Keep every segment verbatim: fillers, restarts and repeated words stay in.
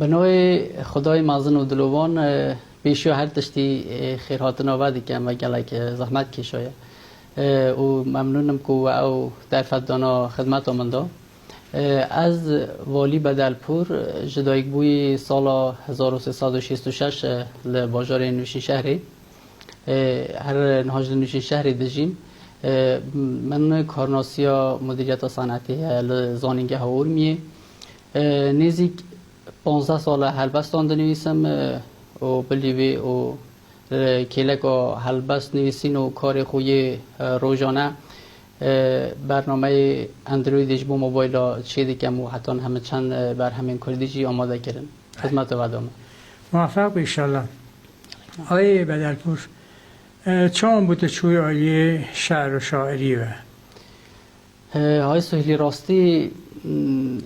Bi navê Xwedayê mezin û dilovan, e, pêşiya her tiştî, e, xêrhatina we dikim, we gelek, e, zehmet kêşaye. E, û memnûn im ku we ew derfet dana xidmeta min de. E, ez Valî Bedelpûr, e, ji dayikbûyî sala hezar û sê sed û şêst û şeş, e, li bajarê Nûşînşehrê. E, her niha ji Nûşînşehrê dijîm. E, min karnasiya Mudiriyeta Senetê heye li Zanîngeha Urmiyê. E, nêzîk panzdeh sal e helbestan dinivîsim, e, û bilî wê û, e, kêleka helbest nivîsîn û karê xwe yê, e, rojane, e, bernameyê Androidê ji bo mobayla çê dikim û heta niha min çend, e, berhemên kurdî jî amade kirin. Xizmeta we de me. Muwefeq be înşallah. Ayê Bedelpûr, e, çawan bû tu çûyî aliyê şe'r û şairî ve? E, hay Suhîlî, rastî, m,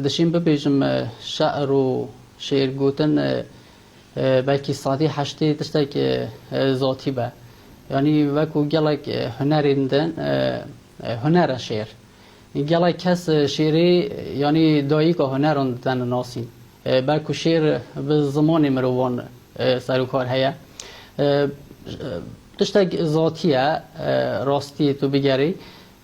dişîm bibêjim, e, şe'r û şêr gotin, e, e, belkî sedî heştê tiştek, e, e, zatî be. Yanî wekû gelek, e, hunerên din, e, e, huner e şêr. Gelek kes, e, şêrê, yanî dayika huneran didene nasîn. E, belkû şêr bi zimanê mirovan, e, serokar heye. E, e, tiştek zatî ye, e, rastiyê tu bigerî.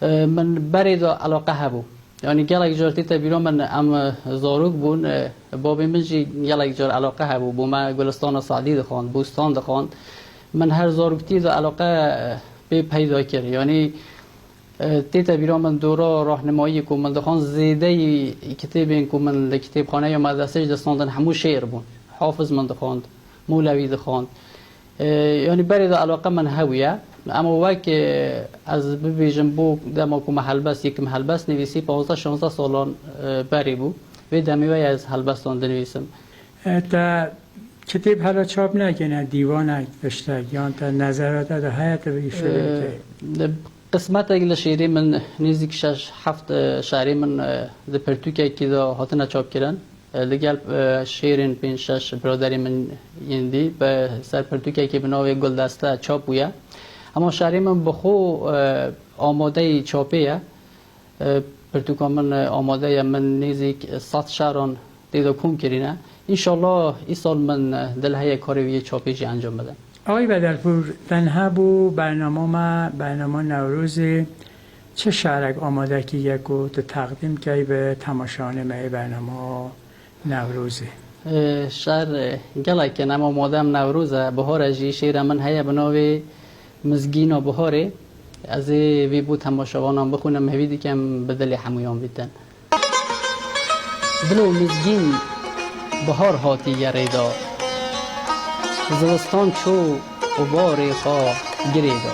E, min berê de eleqe hebû. Yanî gelek car tête bîra min, em, e, zarok bûn, e, babê min jî gelek car eleqe hebû. Bo me Gulistana Sadî dixwand, Bostan dixwand. Min her zaroktî de eleqe, e, pê peyda kir. Yanî, e, tête bîra min dora rahnemayiyê ku min dixwand, zêdeyî kitêbên ku min li kitêbxaneya medresê jî distandin hemû şêr bûn. Hafiz min dixwand, Mûlewî dixwand. E, yanî berê de eleqe min hebûye. Ema wek, e, ez bibêjim, bo dema ku me helbest, yekim helbest nivîsî, panzdeh şanzdeh salan, e, berê bû. Vê demê ve ez helbestan dinivîsim. E, te kitêb hela çap nekirine, dîwanek, tiştek, yan te nezera te de heye, te bi şûrê Ee, te? Qismetek li şêrê min nêzîk şeş heft, e, şerê min, e, di pirtûkekî de hatine çapkirin. E, li gel, e, şêrên pênc şeş biraderê min yên dî bi ser pirtûkekê bi navê Guldeste çap bûye. Ema şerê min bi xwe, e, amadeyî çapê ye. E, pirtûka min, e, amade ye, min nêzîk sed şeran tê de kom kirîne. Înşallah îsal min, e, dil heye karê wî yê çapê jî encam bidim. Agay Bedelpûr, tenha bo bernama me, bernama Newrozê çi şerek amade kiriye ku tu teqdîm key bi temaşevanê me yê bernama Newrozê? E, şer, e, gelek in, ema madem Newroz e, bihar e jî, şêra min heye bi navê Mizgîna Biharê. Ez ê vê bo temaşevanan bixwînim, hêvî dikim bi dilê hemûyan bîtin. Dilo mizgîn, bihar hatî yerê da. Zivistan çû û barê xwe girê da.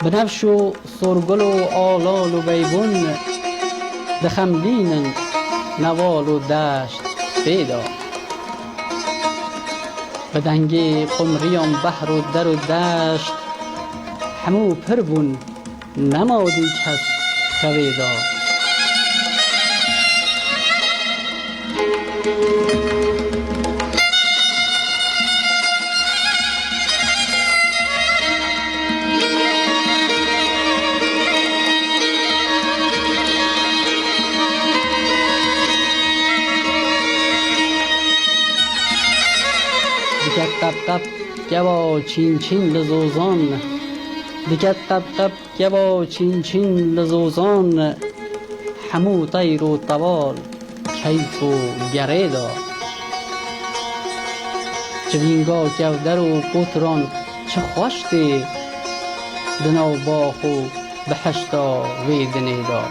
Binevş û sorgul û alal û beybûn dixemlînin neval û deşt pê da. Bi dengê qumriyan behr û der û deşt hemû pir bûn, nema dî kes xevê da. Diket qep qep kewa çîn çîn li zozan. Diket qep qep kewa çîn çîn li zozan. Hemû teyr û teval keyf û gerê da. Çivînga kevder û kotiran çi xweş tê di nav bax û bihişta wê dinê da.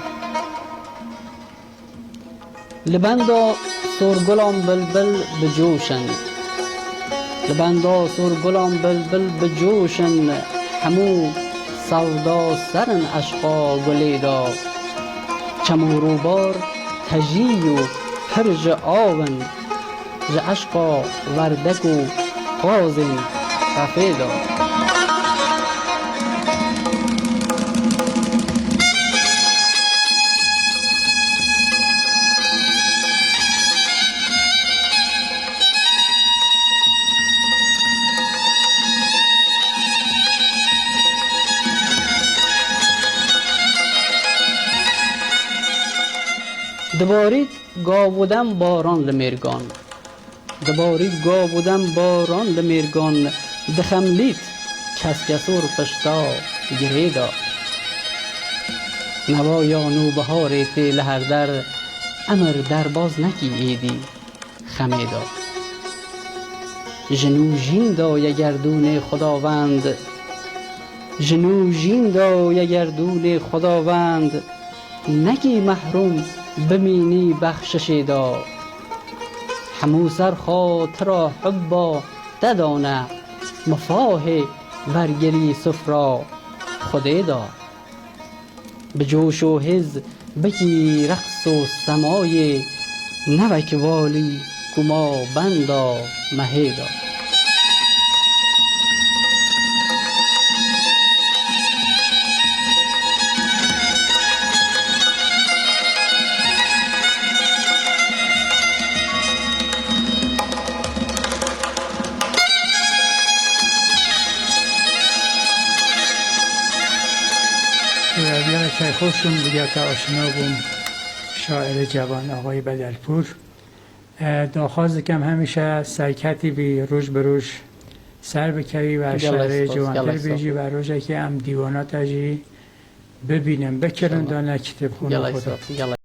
Li benda sorgulan bilbil bi coş in. Li benda sorgulan bilbil bi coş in. Hemû sewda ser in eşqa gulê da. Çem û rûbar tejî û pir ji av in. Ji eşqa werdek û qazên qefê da. Dibarît Gav û dem baran li mêrgan. Dibarî gav û dem baran li mêrgan, dixemlît keskesor pişta girê de. Newa ya nûbiharê tê li her der, emir derbaz nekî êdî xemê de. Ji nû jîn daye gerdûnê Xwedawend, ji nû jîn daye gerdûnê Xwedawend, nekî mehrûm bimînî bexşişê de. Hemû ser xatira hubba te dane, mifahê vergirî sifra Xwedê de. Bi coş û hêz bikî reqs û semayê, ne wek valî ku ma benda mehê de. Ev yara çayxoşum, digel te aşina bûm, şairê cevan Axayê Bedelpûr. E, daxwaz dikem hemîşe serketî bî, roj bi roj ser bikevî ve şerê ciwantir bêjî ve rojekê em dîwana te jî bibînin, bikirin, dane kitêbxûna xwe de.